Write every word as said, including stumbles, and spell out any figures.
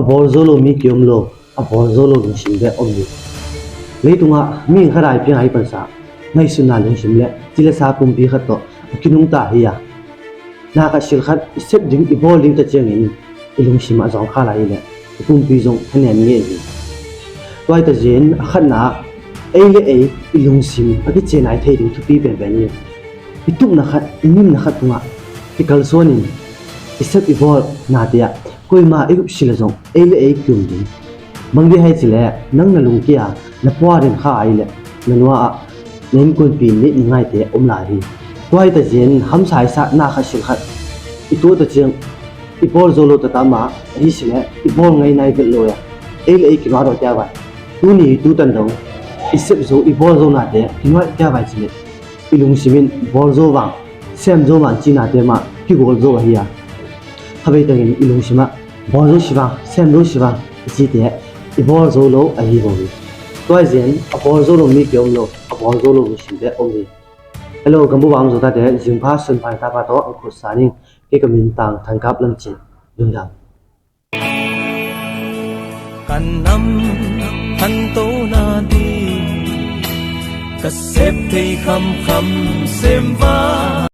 A bawl zo lo mi kiom lo, a bawl zo lo lungsim bek om hi. Leitungah mi khat a i piang a i pansa ngaihsutna lungsim le cilesa pumpi khat tawh a kinungta hi a, na khat sil khat i sep ding i bawl ding ta ciangin i lungsim a zawngkhal a hi leh i pumpi zong a nem ngei hi. Tua hi ta zin a khatna ah ei le ei i lungsim a kicenai thei ding thupi penpen hi. I tupna khat, i ngimna khat tungah kikalsuanin i sep i bawl nate ah koima i upsi le zong ei le ei kium ding. Bang dia hai cileh nang na lungkia na pua den kha ai leh na nua ah na innkuanpi nih na ngaite om lai hi. Tua hi ta zin hamsa i sa na khat sil khat i tuah ta ciang i bawl zo lo ta ta ma ahi cileh i bawl ngai nai vet lo a ei le ei kinuah dawh tia vai. Tuni tu tan dong i sep zo i bawl zo nate kinuah tia vai cileh i lungsim in bawl zo vang sem zo vang cinate mah kigawl zo ahi a, khaveitangin i lungsim ah bawl zo si vang sem zo si vang i cite i bawl zo lo ahi lo hi. Tua hi zin a bawl zo lo mi kiom lo, a bawl zo lo lungsim bek om hi. Hello, kan bu bang zo tate zingpha sunpha tapa tawh an khut sa ning. Kei ka min Tang Thangkap Lamcin. Lungdam. Kan nam khanto nading ka sep thei khamkham sem va.